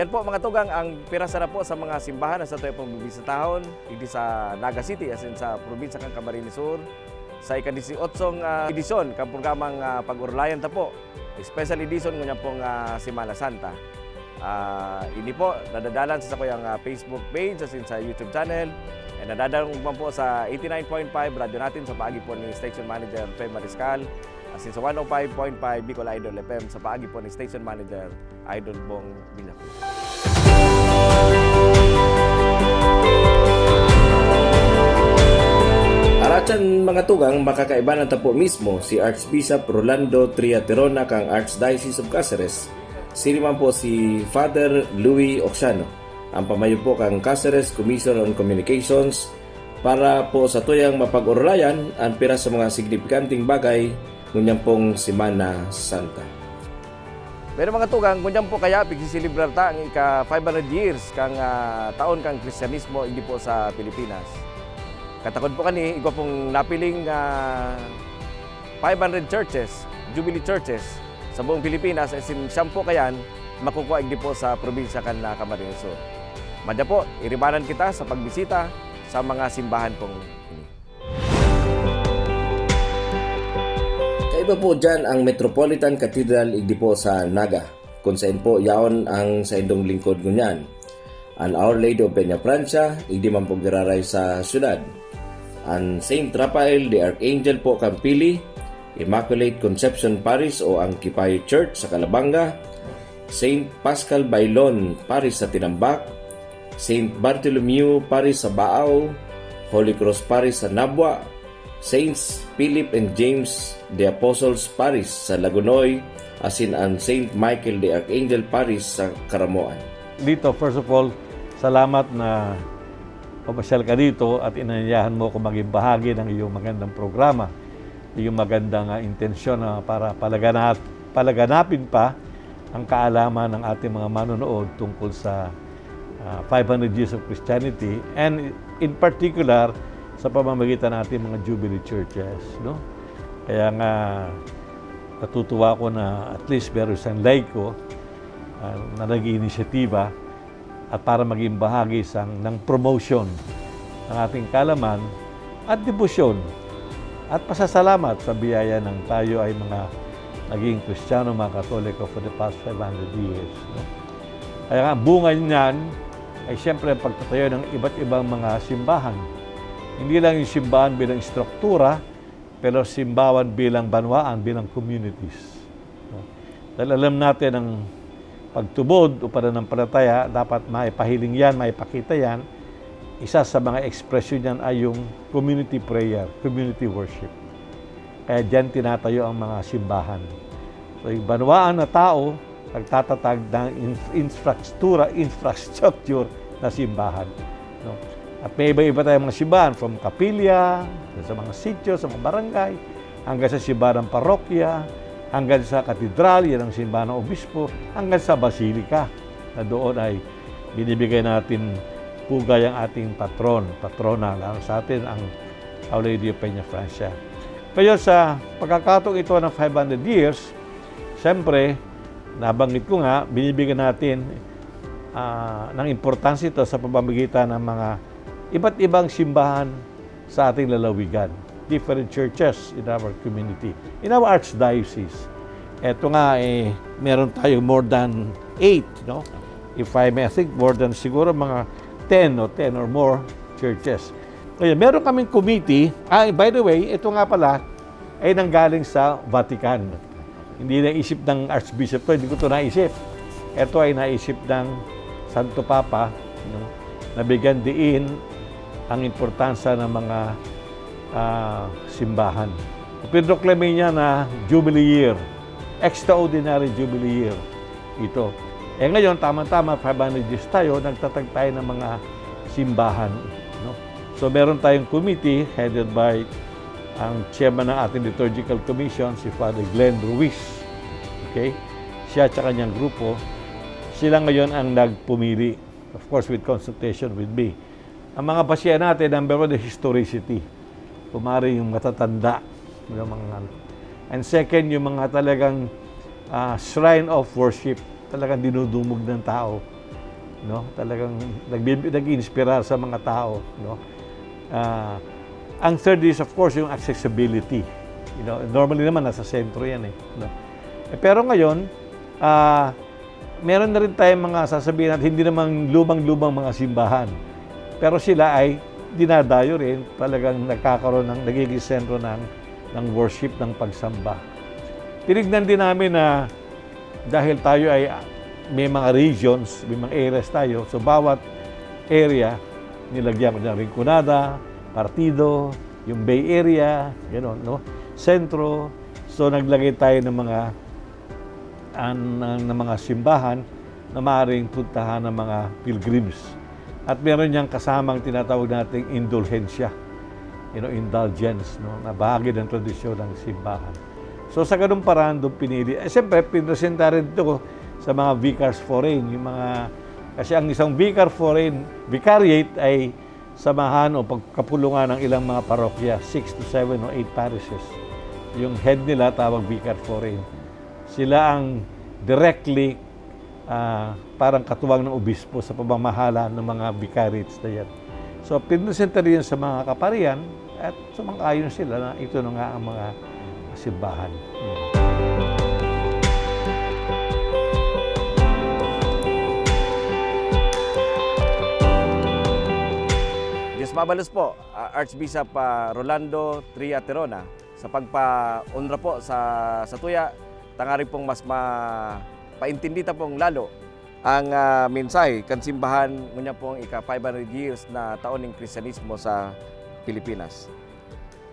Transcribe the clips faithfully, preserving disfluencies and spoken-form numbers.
Po, mga tugang, ang pira sana po sa mga simbahan na satuya pong bibisitahon, digdi sa Naga City, asin sa probinsya kan Camarines Sur, sa ika-dieciochong, ah, edisyon kan programang, ah, Pag-orolayan Ta Po, special edition ngunyan pong, ah, Semana Santa. Ah, ini po, nadadalan sa sakuyang, ah, Facebook page, asin sa YouTube channel, and nadadangog man po sa eighty-nine point five Radyo Natin sa paagi po ni Station Manager Fred Mariscal, asin sa one oh five point five Bicol Idol F M sa paagi po ni Station Manager Idol Bong Villacruz. Aratsan, mga tugang, makakaibanan ta po mismo si Archbishop Rolando Triaterona kan Archdiocese of Caceres, siring man po si Father Louis Oxiano, ang pamayo po kan Caceres Commission on Communications, para po satuyang mapag-orolayan ang pira sa mga signipikanting bagay ngunyan pong Semana Santa. Pero, mga tugang, ngunyan po kaya pigsiselebrar ta ang ika-five hundred years kan, ah, taon kan Kristyanismo digdi po sa Pilipinas. Katakod po kani, igwa pong napiling, ah, five hundred churches, Jubilee churches, sa buong Pilipinas, asin siyam po kayan makukua digdi po sa probinsya kan, ah, Camarines Sur. Madya po, iribanan kita sa pagbisita sa mga simbahan pong ini. Kaiba po diyan ang Metropolitan Cathedral digdi po sa Naga, kung saen po yaon ang saindong lingkod ngunyan. An Our Lady of Peñafrancia, digdi man po giraray sa syudad. An Saint Raphael the Archangel po kan Pili, Immaculate Conception Parish o ang Kipayo Church sa Calabanga, Saint Pascal Bailon Parish sa Tinambac, Saint Bartholomew Parish sa Baao, Holy Cross Parish sa Nabua, Saints Philip and James the Apostles Parish sa Lagonoy, asin an Saint Michael the Archangel Parish sa Caramoan. Dito, first of all, salamat na papasyal ka dito at inanyayahan mo ako maging bahagi ng iyong magandang programa, iyong magandang, ah, intensyon na para palaganap-, palaganapin pa ang kaalaman ng ating mga manonood tungkol sa, ah, five hundred years of Christianity, and in particular, sa pamamagitan ng ating mga Jubilee churches, no? Kaya nga, natutuwa ako na at least meron isang laiko, ah, na nag-iinisyatiba at para maging bahagi sang, ng promotion ng ating kaalaman at debosyon at pasasalamat sa biyaya ng tayo ay mga naging Kristiyano, mga Katoliko for the past five hundred years, no? Kaya nga, bunga niyan ay siyempre ang pagtatayo ng iba't ibang mga simbahan. Hindi lang yung simbahan bilang estruktura, pero simbahan bilang banwaan, bilang communities, no? Dahil alam natin, ang pagtubod o pananampalataya, dapat maipahiling yan, maipakita yan. Isa sa mga ekspresyon niyan ay yung community prayer, community worship. Kaya diyan tinatayo ang mga simbahan. So, yung banwaan na tao, nagtatatag ng inf-, infrastruktura, infrastructure na simbahan, no? At may iba-iba tayong mga simbahan, from kapilya, sa mga sityo, sa mga barangay, hanggang sa simbahan ng parokya, hanggang sa katedral, yan ang simbahan ng obispo, hanggang sa basilika, na doon ay binibigay natin pugay ang ating patron, patrona, lalo sa atin ang Our Lady of Peñafrancia. Kaya sa pagkakataong ito ng five hundred years, siyempre, nabanggit ko nga, binibigyan natin, ah, ng importansya ito sa pamamagitan ng mga iba't ibang simbahan sa ating lalawigan, different churches in our community, in our archdiocese. Eto nga, eh, meron tayong more than eight, no? If I may, I think more than siguro mga ten o ten or more churches. Ngayon, meron kaming committee. Ah, by the way, ito nga pala ay nanggaling sa Vatican. Hindi naisip ng Archbishop to, hindi ko to naisip. Ito ay naisip ng Santo Papa, no? Nabigyan diin ang importansya ng mga, ah, simbahan. Pinroklame niya na Jubilee Year, extraordinary Jubilee Year ito. Eh ngayon, tama-tama, five hundred years tayo, nagtatag tayo ng mga simbahan, no? So, meron tayong committee headed by ang chairman ng ating liturgical commission, si Father Glenn Ruiz. Okay? Siya at sa kanyang grupo, sila ngayon ang nagpumili. Of course, with consultation with me. Ang mga basihan natin, number one, is historicity. Kumari yung matatanda. Yung mga, and second, yung mga talagang, ah, shrine of worship. Talagang dinudumog ng tao. no? Talagang nagbi-, nag-iinspira sa mga tao, no? Ah, ang third is, of course, yung accessibility. You know, normally naman, nasa sentro yan eh, no? Eh, pero ngayon, ah, meron na rin tayong mga sasabihin natin, hindi namang lumang-lumang mga simbahan. Pero sila ay dinadayo rin, talagang nagkakaroon ng, nagiging sentro ng, ng worship, ng pagsamba. Tinignan din namin na dahil tayo ay, ah, may mga regions, may mga areas tayo, so bawat area, nilagyan ko dyan, Rinconada, Partido, yung Bay Area, gano'n, no? Sentro. So, naglagay tayo ng mga, an-, ng, ng mga simbahan na maaaring puntahan ng mga pilgrims. At meron niyang kasamang tinatawag nating indulhensya, you know, indulgence, no? Na bahagi ng tradisyon ng simbahan. So, sa ganung paraan, doon pinili. Eh, siyempre, pinresenta rin ito sa mga vicars forain, yung mga, kasi ang isang vicar forain, vicariate ay samahan o pagkapulungan ng ilang mga parokya, six to seven o eight parishes. Yung head nila tawag vicar forain. Sila ang directly, ah, parang katuwang ng obispo sa pamamahala ng mga vicariates na yan. So, pinresenta rin yan sa mga kaparian at sumang-ayon sila na ito na nga ang mga simbahan. Diyos mabalos po, ah, Archbishop, ah, Rolando Tria Tirona, sa pagpaonra po sa, sa tuya, tangarig pong mas mapaintindi ta pong lalo ang, ah, mensahe kan simbahan, ngunyan pong ika five hundred years na taon ning Kristyanismo sa Pilipinas.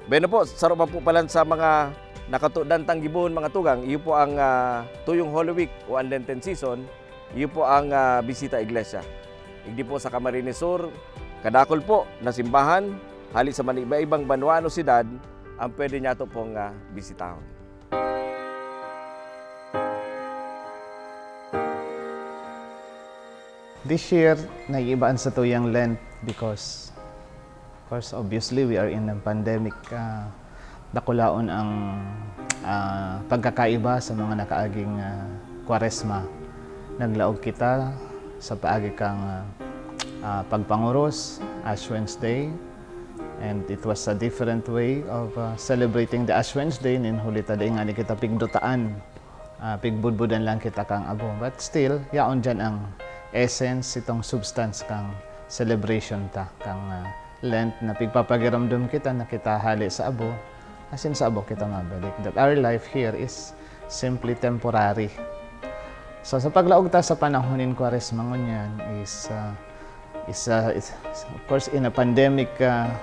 Bueno po, saro pa po palan sa mga nakatudan tang gibohon, mga tugang, iyo po ang, ah, tuyong Holy Week o ang Lenten season, iyo po ang, ah, Bisita Iglesia. Igdi po sa Camarines Sur, kadakul po na simbahan, hali sa maniba-ibang banwa o syudad, ang pwede niyato pong, ah, bisitahon. This year, nag-iiba an satuyang Lent because, of course, obviously, we are in a pandemic. Ah, dakulaon ang, ah, pagkakaiba sa mga nakaaging, ah, Kwaresma. Naglaog kita sa paagi kan, ah, ah, pagpangoros, Ash Wednesday, and it was a different way of, ah, celebrating the Ash Wednesday. Nin huli ta dai ngani kita pigdutaan, ah, pigbudbudan lang kita kan abo. But still, yaon diyan ang essence, itong substance kan celebration ta, kan, ah, Lent na pigpapagiramdom kita na kita hale sa abo, asin sa abo kita mabalik. That our life here is simply temporary. So, sa paglaog ta sa panahon nin Kwaresma ngunyan is, ah, is, ah, is, of course, in a pandemic, ah,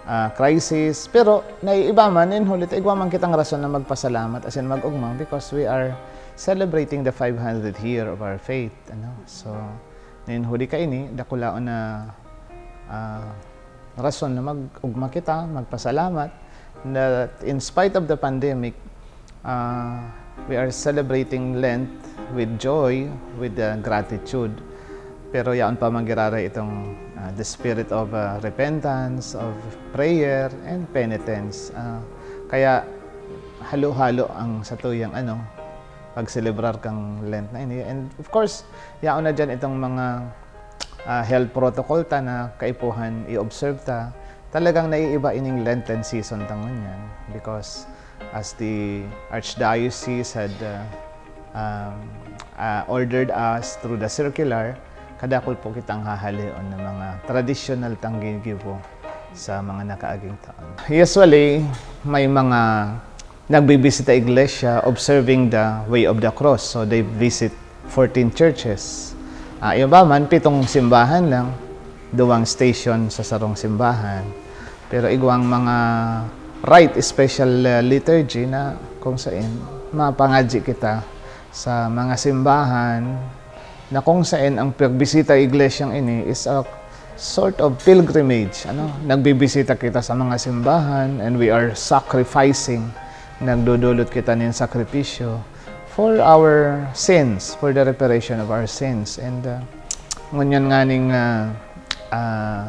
ah, crisis, pero naiiba man, nin huli ta igwa man kitang rason na magpasalamat asin mag-ugma because we are celebrating the five hundredth year of our faith, ano. So, nin huli kaini, dakulaon na, ah, rason na mag-ugma kita, magpasalamat, that in spite of the pandemic, ah, we are celebrating Lent with joy, with, ah, gratitude. Pero yaon pa man giraray itong, ah, the spirit of, ah, repentance, of prayer, and penitence. Ah, kaya halo-halo ang satuyang, ano, pagselebrar kan Lent na ini. And of course, yaon na diyan itong mga, ah, health protocol ta na kaipuhan i-observe ta. Talagang naiiba ining Lenten season ta ngunyan because as the Archdiocese had, ah, um, ah, ordered us through the circular, kadakul po kitang hahaleon na mga tradisyonal tang ginigibo sa mga nakaaging taon. Usually, may mga nagbibisita iglesia observing the Way of the Cross. So, they visit fourteen churches. Ah, iba man, pitong simbahan lang, duwang station sa sarong simbahan. Pero igwang mga rite, special, ah, liturgy na kung sain mapangadyi kita sa mga simbahan na kung sain ang pagbisita iglesyang ini is a sort of pilgrimage, ano? Nagbibisita kita sa mga simbahan and we are sacrificing, nagdodolot kita nin sakripisyo for our sins, for the reparation of our sins. And, uh, ngunyan nganing, uh, uh,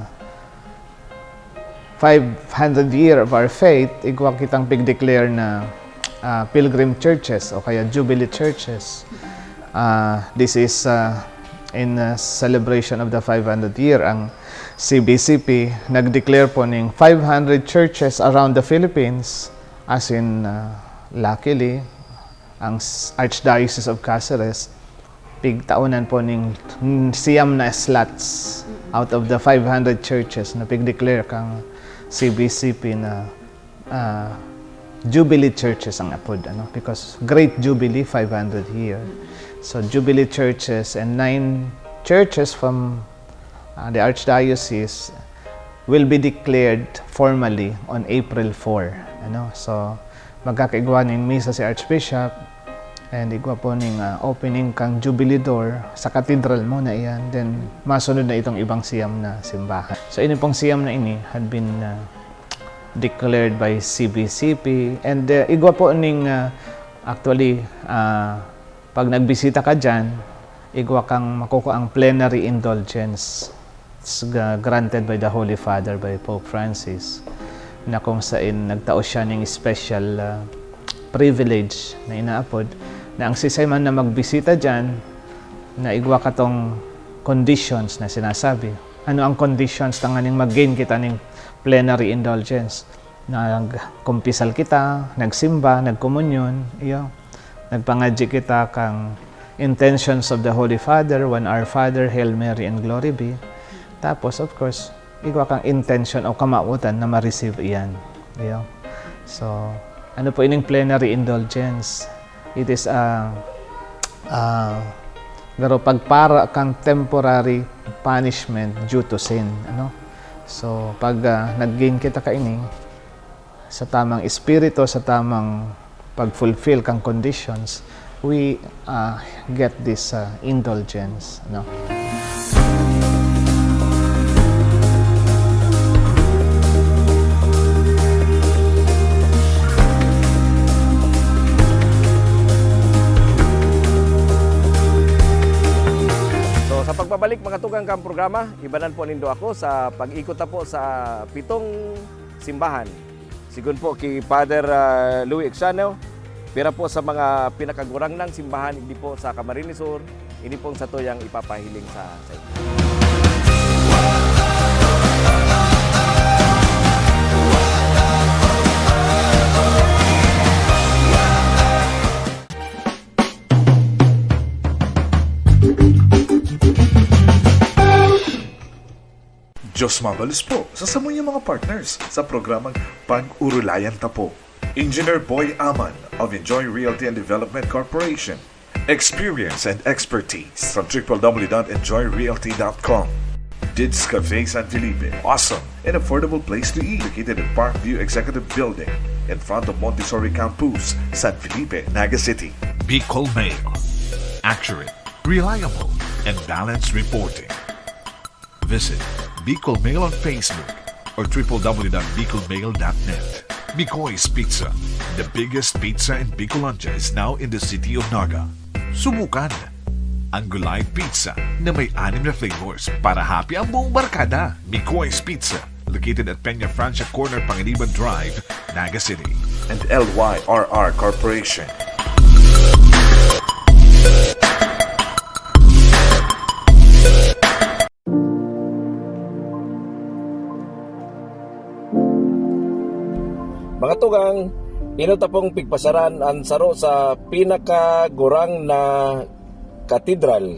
five hundred year of our faith, igwa kitang pig-declare na, ah, pilgrim churches o kaya jubilee churches. Ah, this is, ah, In, uh, celebration of the five hundred year, ang C B C P nag-declare po ning five hundred churches around the Philippines. As in, uh, luckily, ang s-, Archdiocese of Caceres, pigtaonan po ning, mm, siyam na slots out of the five hundred churches na pig-declare kang C B C P na, ah, Jubilee churches ang apod, ano? Because Great Jubilee, five hundred year. So, Jubilee churches and nine churches from, ah, the Archdiocese will be declared formally on April four, ano? So, magkakaigwa nin misa si Archbishop, and igwa po ning, ah, opening kang Jubilee door sa cathedral muna iyan. Then, masunod na itong ibang siyam na simbahan. So, ini pong siyam na ini had been, ah, declared by C B C P. And, ah, igwa po ning, ah, actually, ah, pag nagbisita ka diyan, igwa kang makukuha ang plenary indulgence. It's ga-, granted by the Holy Father, by Pope Francis, na kung sain nagtao siya ning special, ah, privilege na inaapod, na ang siisay man na magbisita diyan, na igwa katong conditions na sinasabi. Ano ang conditions tanganing mag-gain kita ning plenary indulgence? Nagkumpisal kita, nagsimba, nagkomunyon, iyo. Nagpangadyi kita kang intentions of the Holy Father, one Our Father, Hail Mary, and Glory be. Tapos, of course, igwa kang intention o kamawotan na ma-receive iyan. Iyo. So, ano po ining plenary indulgence? It is a, a, pero pagpara kang temporary punishment due to sin, ano? So, pag, ah, nag-gain kita kaini, sa tamang espiritu, sa tamang pag-fulfill kang conditions, we, ah, get this, ah, indulgence, no? So, sa pagbabalik, mga tugang, kang programa, ibanan po nindo ako sa pag-ikot na po sa pitong simbahan. Sigon po ki Father, ah, Louie Exano, pira po sa mga pinakagurang nang simbahan digdi po sa Camarines Sur, ini pong satuyang ipapahiling sa, sa inyo. Diyos mabalos po sa samuyang mga partners sa programang Pag-urulayan Ta Po. Engineer Boy Aman of Enjoy Realty and Development Corporation. Experience and expertise from triple W dot enjoy realty dot com. Dids Cafe San Felipe, awesome and affordable place to eat, located at Parkview Executive Building, in front of Montessori Campus, San Felipe, Naga City. Bicol Mail. Accurate, reliable, and balanced reporting. Visit Bicol Mail on Facebook or triple W dot bicol mail dot net. Mikoy's Pizza, the biggest pizza in Bicolandia, is now in the city of Naga. Subukan ang Gulay Pizza na may anim na flavors para happy ang buong barkada. Mikoy's Pizza, located at Peña Francia Corner, Panganiban Drive, Naga City. And L Y R R Corporation. Mga tugang, inot ta pong pigpasaran an saro sa pinakagurang na katedral,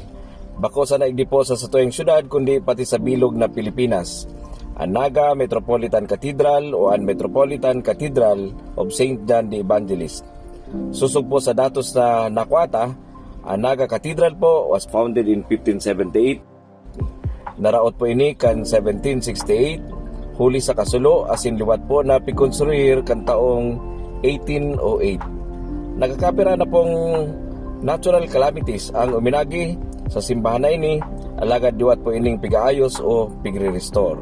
bako sana igdi po sa satuyang syudad, kundi pati sa bilog na Pilipinas, an Naga Metropolitan Cathedral o an Metropolitan Cathedral of Saint John the Evangelist. Sosog po sa datos na nakuha ta, an Naga Cathedral po was founded in fifteen seventy-eight. Naraot po ini kan seventeen sixty-eight, huli sa kasulo asin liwat po na pikonstruir kan taong eighteen oh eight. Nagkakapira na pong natural calamities ang uminagi sa simbahan na ini, alagad liwat po ining pigaayos o pigre-restore.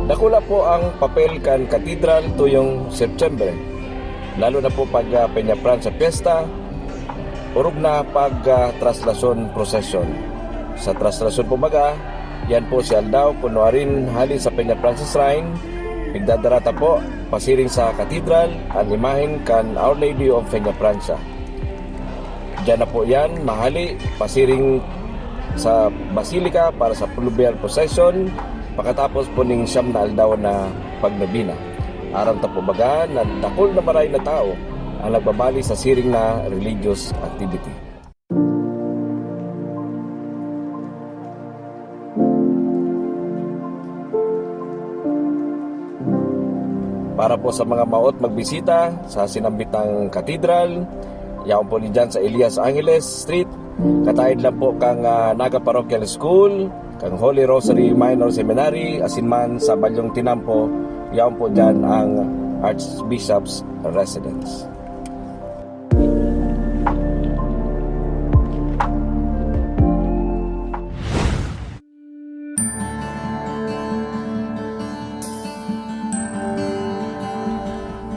Dakula po ang papel kan katedral tuyong Setyembre, lalo na po pag, ah, Peña Francia Fiesta, orog na pag, ah, Traslacion Procession. Sa Traslacion po baga, yan po si aldaw, kunwarin hali sa Peña Francia Shrine, Pigdadara ta po pasiring sa katedral an imahen kan Our Lady of Peñafrancia. Diyan na po yan mahali pasiring sa Basilica para sa fluvial procession, pakatapos po ning siyam na aldaw na pagnobena. Aram ta po baga na dakul na maray na tawo ang nagbabali sa siring na religious activity. Para po sa mga maot magbisita sa sinambit ng katedral, yaon po ni dyan sa Elias Angeles Street, kataid lang po kang, ah, Naga Parochial School, kang Holy Rosary Minor Seminary, asin man sa Balyong Tinampo, yaon po dyan ang Archbishop's Residence.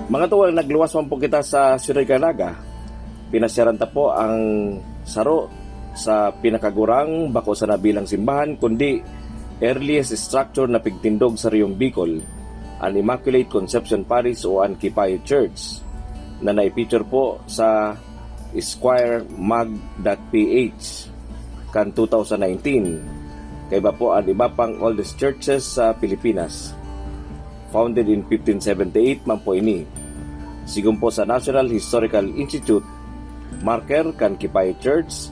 Mga tuwal, nagluwas man po kita sa Siyudad kan Naga. Pinasyaran ta po ang saro sa pinakagurang, bako sana bilang simbahan, kundi earliest structure na pigtindog sa Riyong Bicol, an Immaculate Conception Parish o an Kipayo Church, na naipicture po sa Squire Mag dot P H kan two thousand nineteen. Kaiba po an iba pang oldest churches sa Pilipinas. Founded in fifteen seventy-eight man po ini. Sigon po sa National Historical Institute, marker kan Kipayo Church,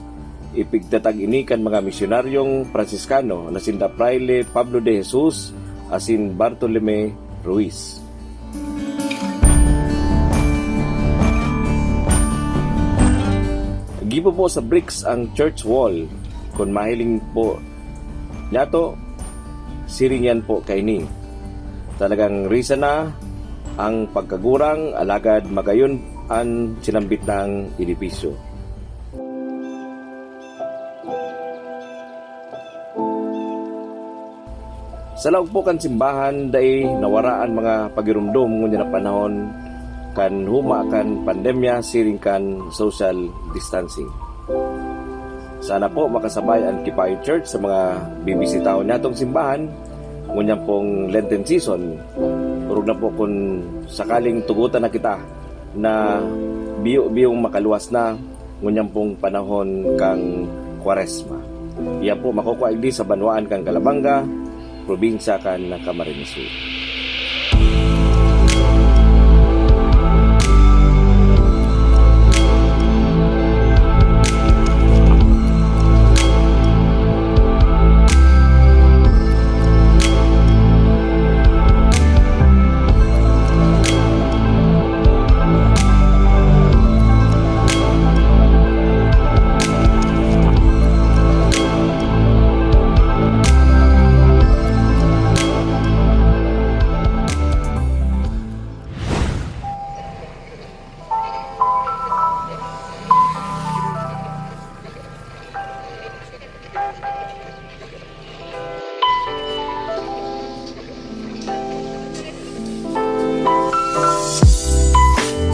ipigtatag ini kan mga misionaryong Fransiskano na sinda Fraile Pablo de Jesus asin Bartolome Ruiz. Gibo po sa bricks ang church wall. Kun mahiling po nyato, siring yan po kaini. Talagang risa na ang pagkagurang, alagad magayon an sinambit nang edipisyo. Sa laog po kan simbahan, dai nawara an mga pagiromdom ngunyan na panahon kan huma kan pandemya siring kan social distancing. Sana po makasabay an Kipayo Church sa mga bibisitahon nyatong simbahan ngunyan pong Lenten season. Orog na po kun sakaling tugotan na kita na biyo-biyong makaluwas na ngunyan pong panahon kan Kwaresma. Iyan po makukua igdi sa banwaan kan Calabanga, probinsya kan Camarines Sur.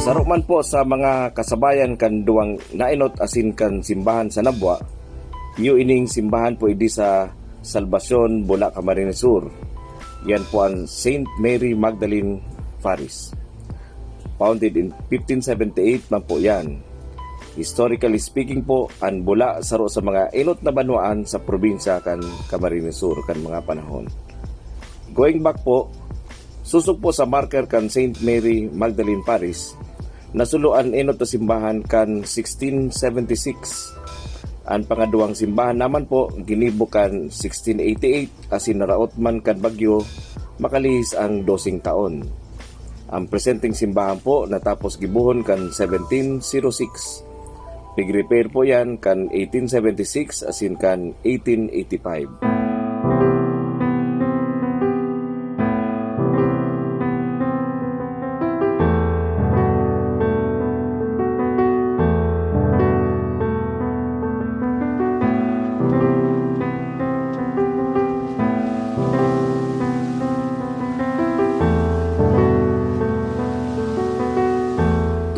Saro man po sa mga kasabayan kan duwang naenot asin kan simbahan sa Nabua, iyo ining simbahan po idi sa Salvacion, Bula, Camarines Sur. Yan po ang Saint Mary Magdalene Parish. Founded in fifteen seventy-eight man po yan. Historically speaking po, an Bula saro sa mga enot na banwaan sa probinsya kan Camarines Sur kan mga panahon. Going back po, sosog po sa marker kan Saint Mary Magdalene Parish, nasulo an enot na simbahan kan sixteen seventy-six. An pangaduwang simbahan naman po, ginibo kan sixteen eighty-eight, asin naraot man kan bagyo, makalihis ang doseng taon. Ang presenteng simbahan po natapos gibohon kan seventeen zero six. Pig-repair po yan kan eighteen seventy-six asin kan eighteen eighty-five.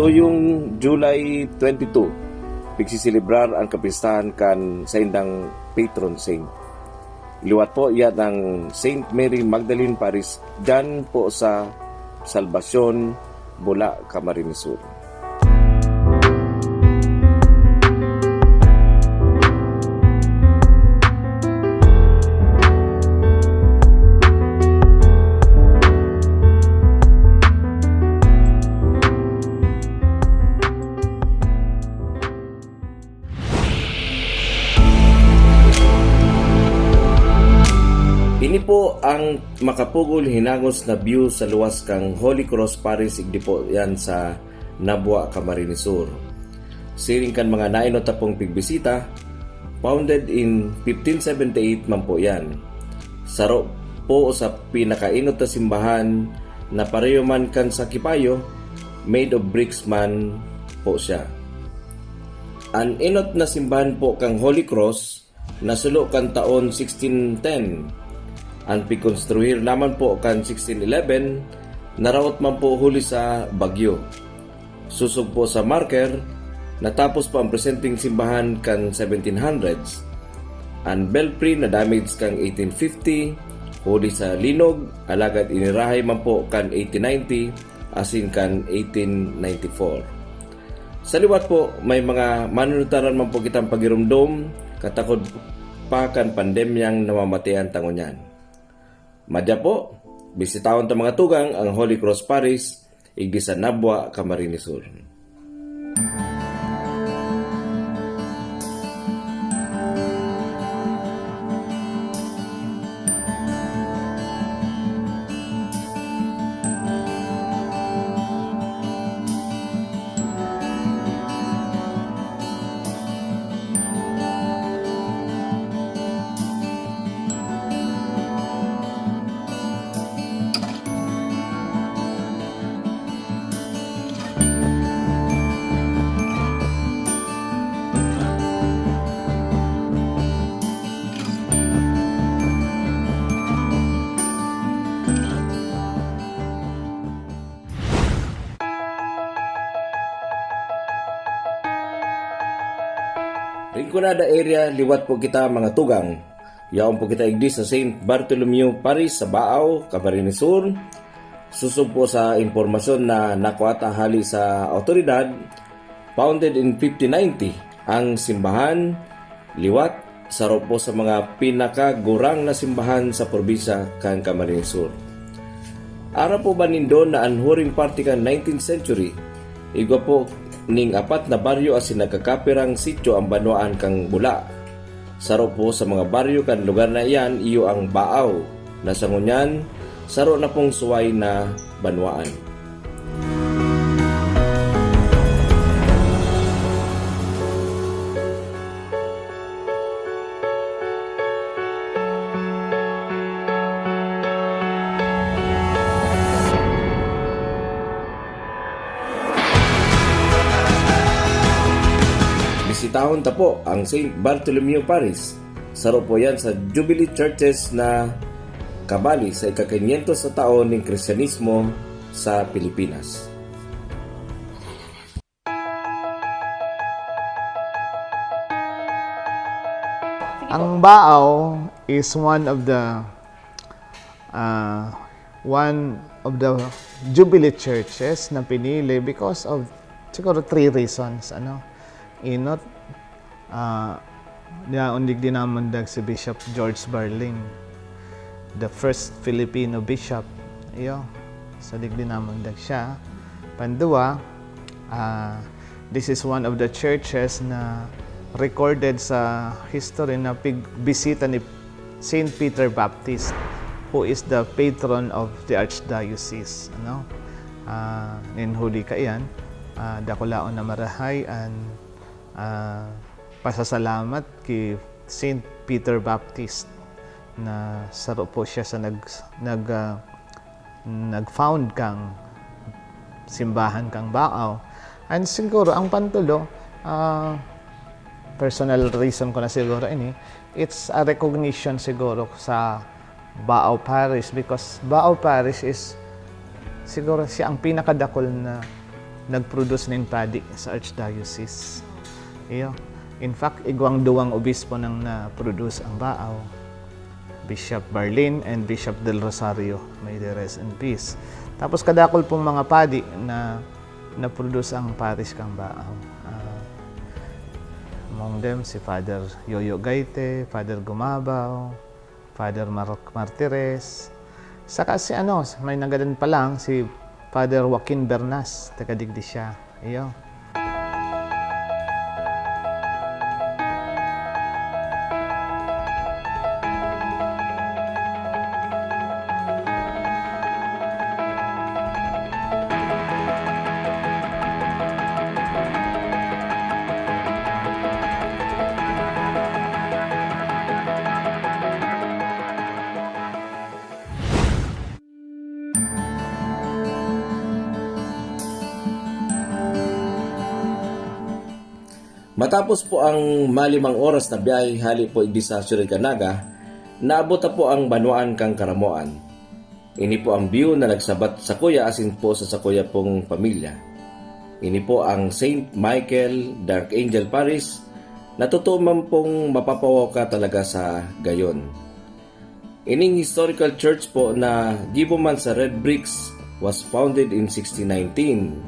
Tuyong July twenty-two, pigsiselebrar an kapistahan kan saindang patron saint. Liwat po, yan ang Saint Mary Magdalene Parish, dyan po sa Salvacion, Bula, Camarines Sur. Ini po ang makapugol hinangos na view sa luwas kan Holy Cross Parish, igdi po yan sa Nabua, Camarines Sur. Siring kan mga nainot ta pong pigbisita, founded in fifteen seventy-eight man po yan. Saro po sa pinakainot na simbahan na pareho man kan sa Quipayo, made of bricks man po siya. An inot na simbahan po kan Holy Cross nasulo kan taon sixteen ten. An pigkonstruhir naman po kan sixteen eleven, naraot man po huli sa bagyo. Sosog po sa marker, natapos po ang presenteng simbahan kan seventeen hundreds. An belfry na-damage kan eighteen fifty, huli sa linog, alagad inirahay man po kan eighteen ninety asin kan eighteen ninety-four. Sa liwat po, may mga manunutaran man po kitang pagiromdom, katakod pa kan pandemyang namamatean ta ngunyan. Madya po, bisitahon ta mga tugang ang Holy Cross Parish, igdi sa Nabua, Camarines Sur. Rinconada area, liwat po kita, mga tugang. Yaon po kita igdi sa Saint Bartholomew Parish sa Baao, Camarines Sur. Sosog po sa impormasyon na nakua ta hali sa awtoridad, founded in fifteen ninety ang simbahan, liwat, saro po sa mga pinakagurang na simbahan sa probinsya kan Camarines Sur. Aram po ba nindo na an huring parte kan nineteenth century, igwa po ning apat na baryo asin nagkakapirang sityo ang banwaan kan Bula? Saro po sa mga baryo kan lugar na iyan iyo ang Baao, na sa ngunyan, saro na pong suway na banwaan. Bisitahon ta po ang Saint Bartholomew Parish. Saro po yan sa Jubilee Churches na kabali sa ika-kinyentos na taon nin Kristiyanismo sa Pilipinas. Ang Baao is one of the, ah, one of the Jubilee churches na pinili because of, siguro, three reasons, ano. Inot, ah, yaon digdi namundag si Bishop George Barling, the first Filipino bishop. Iyo, so digdi namundag siya. Pandua, ah, this is one of the churches na recorded sa history na pigbisita ni Saint Peter Baptist, who is the patron of the archdiocese, ano? Ah, nin huli kaiyan, ah, dakulaon na marahay an, ah, pasasalamat ki Saint Peter Baptist na saro po siya sa nag-, nag-, ah, nag-found kang simbahan kang Baao. And siguro, ang pantulo, ah, personal reason ko na siguro ini, it's a recognition siguro sa Baao Parish because Baao Parish is siguro siya ang pinakadakul na nag-produce nin padi sa Archdiocese. Iyo. In fact, igwang duwang obispo nang na-produce ang Baao. Bishop Barlin and Bishop Del Rosario, may they rest in peace. Tapos kadakol pong mga padi na naproduce ang parish kan Baao. Ah, among them, si Father Yoyo Gaite, Father Gumabaw, Father Mark Martires, saka si ano, may nagadan pa lang, si Father Joaquin Bernas, taga digdi siya. Iyo. Matapos po ang malimang oras na biyahe hali po igdi sa Siyudad kan Naga, naabot na po ang banwaan kan Caramoan. Ini po ang view na nagsabat sakuya asin po sa sakuya pong pamilya. Ini po ang Saint Michael the Archangel Parish na totoo man pong mapapawaw ka talaga sa gayon. Ining historical church po na gibo man sa red bricks was founded in sixteen nineteen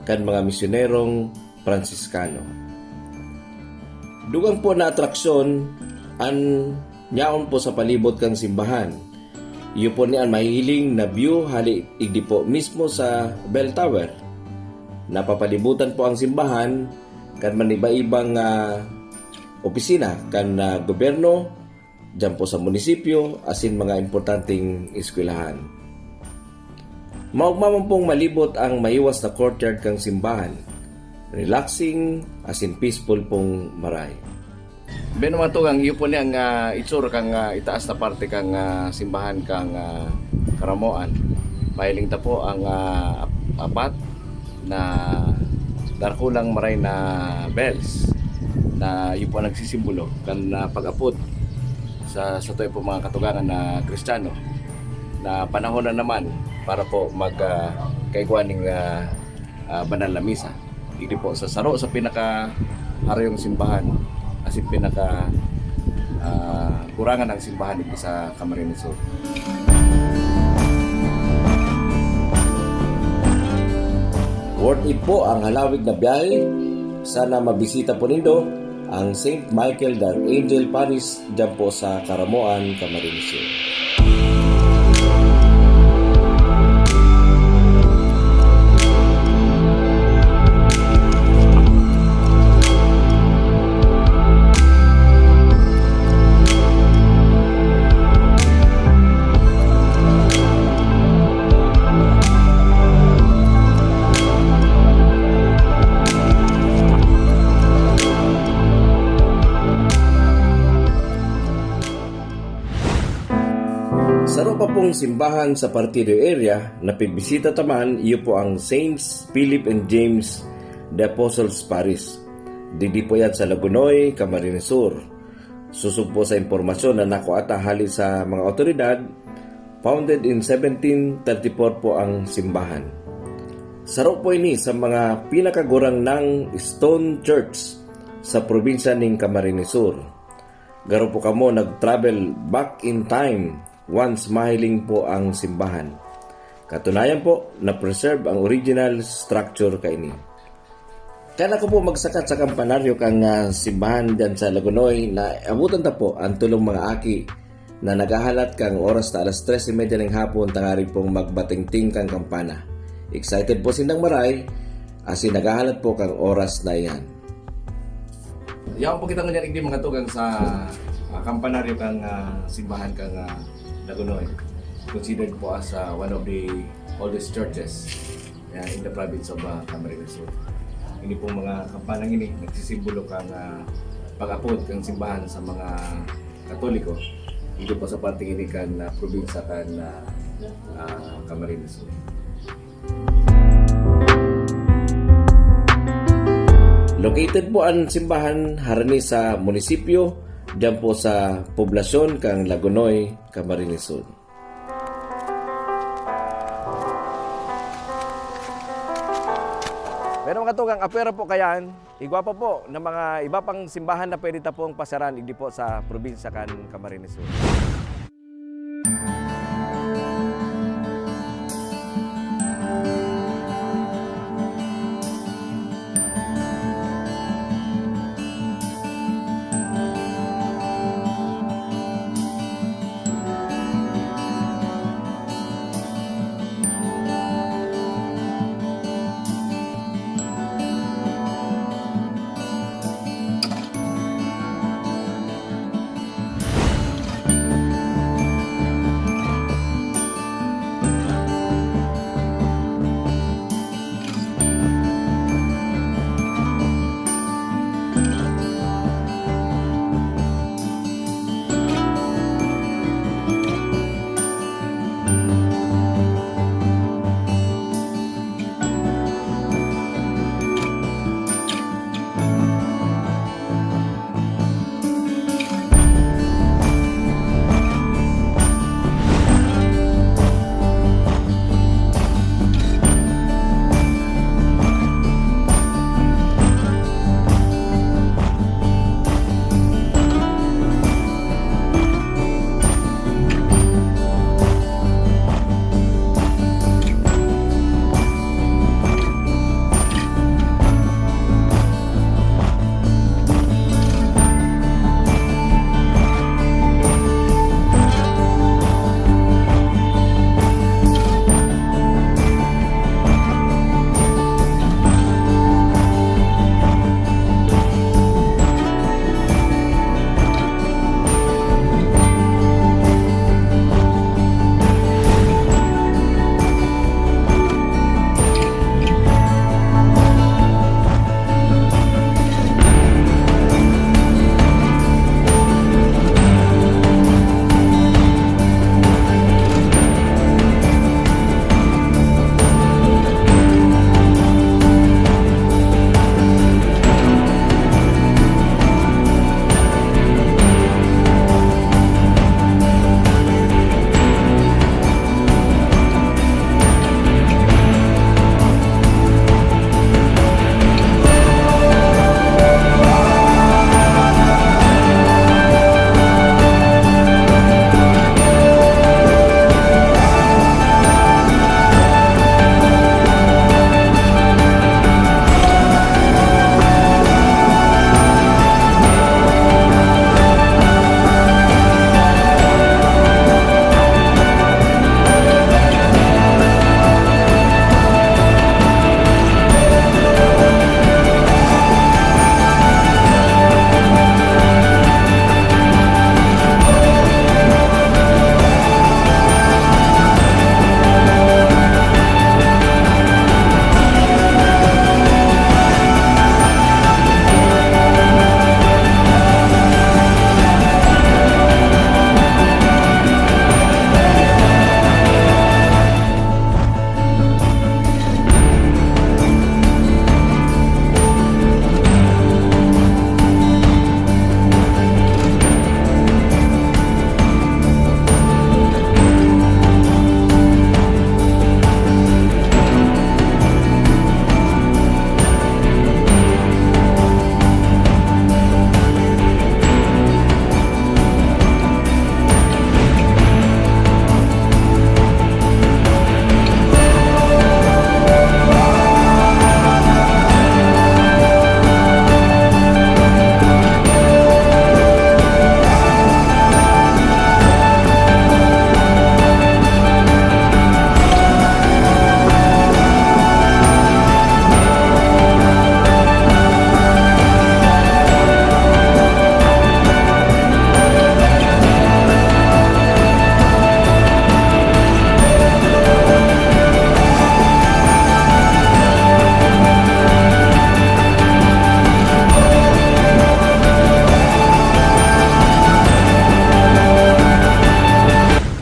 kan mga misyunerong Pransiskano. Dugang po na atraksyon an yaon po sa palibot kan simbahan. Iyo po ni an mahihiling na view hali igdi po mismo sa bell tower. Napapalibutan po ang simbahan kan maniba-ibang, ah, opisina kan, ah, gobyerno, diyan po sa munisipyo, asin mga importanteng eskwelahan. Maogma man pong malibot ang mahiwas na courtyard kan simbahan. Relaxing, asin peaceful pong maray. Beno, mga tugang, iyo po ni ang, ah, itsura kan, ah, itaas na parte kan, ah, simbahan kan, ah, Caramoan. Mahiling ta po ang, ah, ap-, apat na darakulang maray na bells na iyo po ang nagsisimbolo kan, ah, pag-apod sa, satuya po mga katugangan na Kristiyano na panahon na naman para po mag, ah, kaigwa ning, ah, ah, banal na misa. Digdi po sa saro sa pinakaharayong simbahan, asin pinaka, ah, kurangan ng simbahan digdi sa Camarines Sur. Worth it po ang halawig na biyahe. Sana mabisita po nindo ang Saint Michael the Archangel Parish diyan po sa Caramoan, Camarines Sur. Saro pa pong simbahan sa Partido area na pigbisita ta man, iyo po ang Saints Philip and James the Apostles Parish. Digdi po yan sa Lagonoy, Camarines Sur. Sosog po sa impormasyon na nakuha ta hali sa mga awtoridad, founded in seventeen thirty-four po ang simbahan. Saro po ini sa mga pinakagurang nang stone church sa probinsya ning Camarines Sur. Garo po kamo nag-travel back in time once mahiling po ang simbahan. Katunayan po, na-preserve ang original structure kaini. Kan ako po magsakat sa kampanaryo kan, ah, simbahan diyan sa Lagonoy, naabutan ta po ang tolong mga aki na naghahalat kan oras na alas tres y media ning hapon tangarig pong magbatingting kan kampana. Excited po sindang maray, asin naghahalat po kan oras na iyan. Yaon po kita ngunyan digdi, mga tugang, sa, ah, kampanaryo kan, ah, simbahan kan, ah, Lagonoy. Considered po as, ah, one of the oldest churches, ah, in the province of, ah, Camarines Sur. Ini pong mga kampanang ini nagsisimbolo kan, ah, pag-apod kan simbahan sa mga Katoliko dito po sa parteng ini kan, ah, probinsya kan, ah, ah, Camarines Sur. Located po ang simbahan harani sa munisipyo, diyan po sa poblasyon kan Lagonoy, Camarines Sur. Pero mga tugang, apwera po kayan, igwa pa po na mga iba pang simbahan na pwede ta pong pasyaran digdi po sa probinsya kan Camarines Sur.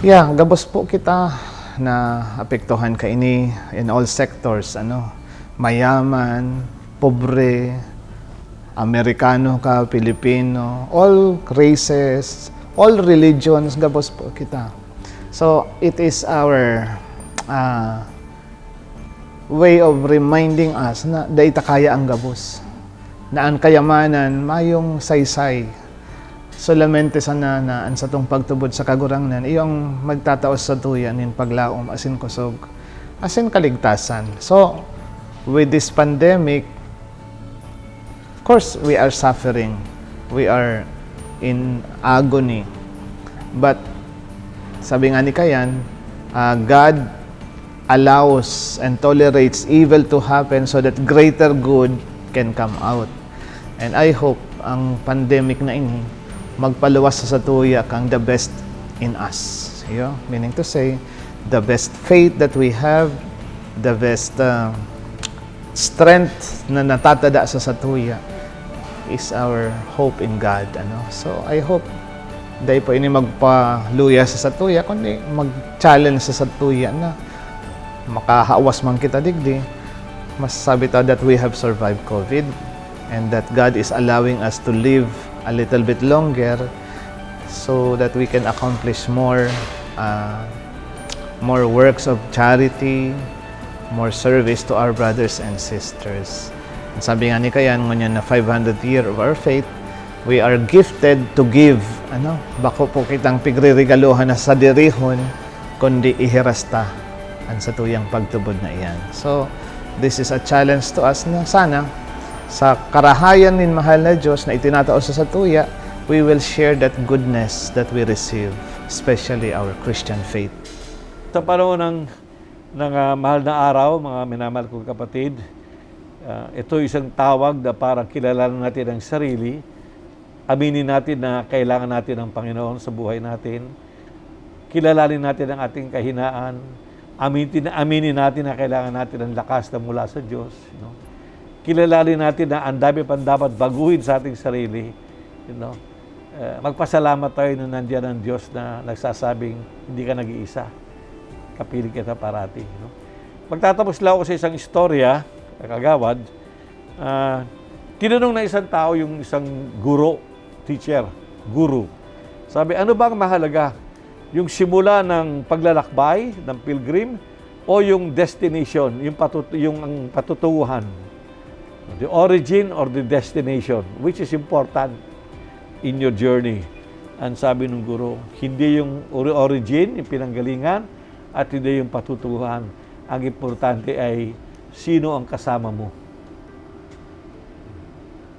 Yeah, gabos po kita na apektuhan kaini in all sectors, ano, mayaman, pobre, Amerikano ka, Pilipino, all races, all religions, gabos po kita. So, it is our, ah, way of reminding us na dai ta kaya ang gabos, na an kayamanan mayong saysay. Solamente sana na an satong pagtubod sa Kagurangnan, iyo ang magtatao sa satuya nin paglaom asin kusog, asin kaligtasan. So, with this pandemic, of course, we are suffering. We are in agony. But, sabi nga ni Kayan, ah, God allows and tolerates evil to happen so that greater good can come out. And I hope ang pandemic na ini magpaluwas sa satuya kang the best in us. Iyo, meaning to say, the best faith that we have, the best, uh, strength na natatada sa satuya is our hope in God, ano? So, I hope dai po ini magpaluya sa satuya, kundi mag-challenge sa satuya na makahawas man kita digdi, masasabi ta that we have survived COVID and that God is allowing us to live a little bit longer so that we can accomplish more, uh, more works of charity, more service to our brothers and sisters. Sabi nga ni Kayan, ngunyan na five hundred year of our faith, we are gifted to give. Ano? Bako po kitang pigriregaluhan na sadirihon, kundi ihiras ta an satuyang pagtubod na iyan. So, this is a challenge to us na sana, sa karahayan nin mahal na Diyos na itinatao sa satuya, we will share that goodness that we receive, especially our Christian faith. Sa panahon ng, ng, ah, mahal na araw, mga minamahal kong kapatid, ah, ito isang tawag na para kilalanin natin ang sarili, aminin natin na kailangan natin ang Panginoon sa buhay natin, kilalanin natin ang ating kahinaan, aminin, aminin natin na kailangan natin ang lakas na mula sa Diyos, no? Kilalanin natin na ang dami pang dapat baguhin sa ating sarili, you know? Eh, magpasalamat tayo na nandiyan ang Diyos na nagsasabing, "Hindi ka nag-iisa. Kapiling kita parati," no? Magtatapos lang ako sa isang istorya, kagawad. Ah, tinanong na isang tao yung isang guro, teacher, guru. Sabi, "Ano ba ang mahalaga? Yung simula ng paglalakbay, ng pilgrim, o yung destination, yung patut-, yung ang patutunguhan? The origin or the destination? Which is important in your journey?" Ang sabi ng guro, "Hindi yung ori-, origin, yung pinanggalingan, at hindi yung patutunguhan. Ang importante ay sino ang kasama mo."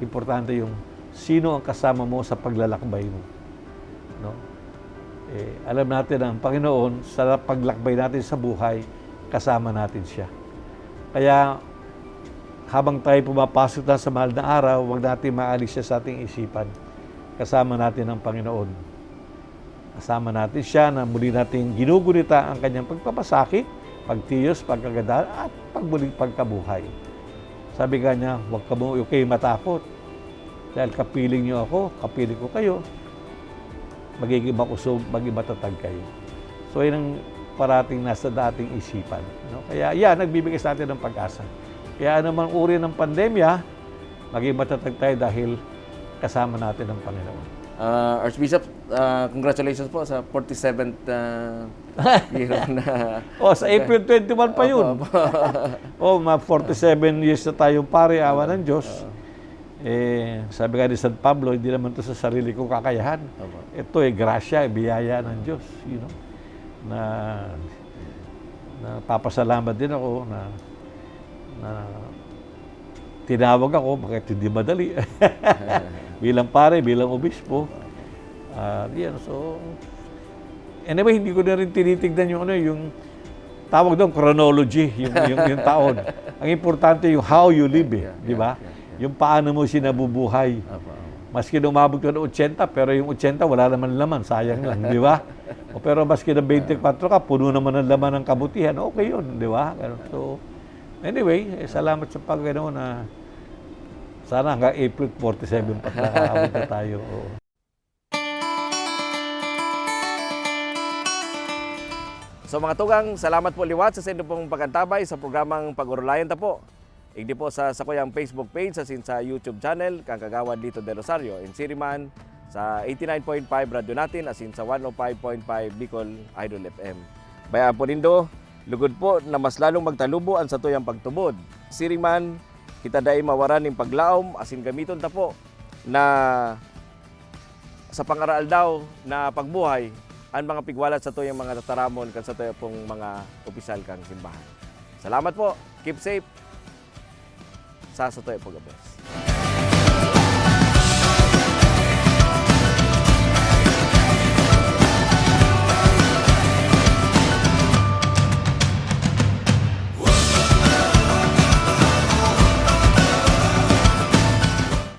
Importante yung sino ang kasama mo sa paglalakbay mo, no? Eh, alam natin na ang Panginoon, sa paglakbay natin sa buhay, kasama natin siya. Kaya, habang tayo pumapasok na sa mahal na araw, huwag natin maalis siya sa ating isipan. Kasama natin ang Panginoon. Kasama natin siya na muli nating ginugunita ang kanyang pagpapasakit, pagtiyos, pagkagadan, at pagmuling pagkabuhay. Sabi nga niya, "Huwag kamo, huwag kayong matakot. Dahil kapiling niyo ako, kapiling ko kayo. Magiging makusog, maging matatag kayo." So, yun ang parating nasa dating isipan, no? Kaya, yan, nagbibigay sa atin ng pag-asa. Kaya anumang uri ng pandemya, maging matatag tayo dahil kasama natin ang Panginoon. Ah, Archbishop, ah, congratulations po sa forty-seventh, ah, year na. Oh, sa April twenty-one pa yun. Opo, opo. Oh, mga forty-seven years na tayong pare, awa ng Diyos. Oo. Eh, sabi nga ni San Pablo, "Hindi naman to sa sarili kong kakayahan." Opo. Ito, eh, grasya, eh, biyaya ng Diyos, you know, na, na papasalamat din ako na, na tinawag ako, bakit hindi madali? Bilang pare, bilang obispo. Ah, yan, so, anyway, hindi ko na rin tinitignan yung ano, yung tawag doon, chronology, yung, yung, yung taon. Ang importante yung how you live, eh, Yeah, di ba? Yeah, yeah, yeah. Yung paano mo siya nabubuhay. Opo, opo. Maski na umabot ka ng ochenta, pero yung ochenta, wala naman laman, sayang lang, di ba? O, pero maski na twenty-four ka, puno naman ng laman ng kabutihan, okay yun, di ba? Ganun. So, anyway, eh, salamat sa pag-, ano, na sana hanggang April forty-seven pa, nakaabot na tayo. Oo. So, mga tugang, salamat po liwat sa saindo pong pag-antabay sa programang Pag-orolayan Ta Po. Igdi po sa sakuyang Facebook page asin sa YouTube channel kan Kagawad Lito Del Rosario, in Siriman, sa eighty-nine point five Radyo Natin asin sa one oh five point five Bicol Idol F M. Bayaan po nindo, lugod po na mas lalong magtalubo an satuyang pagtubod. Siring man, kita dai mawaran nin paglaom asin gamiton ta po na sa pangaraal daw na pagbuhay an mga pigwalat satuyang mga tataramon kan satuya pong mga opisyal kan simbahan. Salamat po. Keep safe. Sa satuya pag-abos.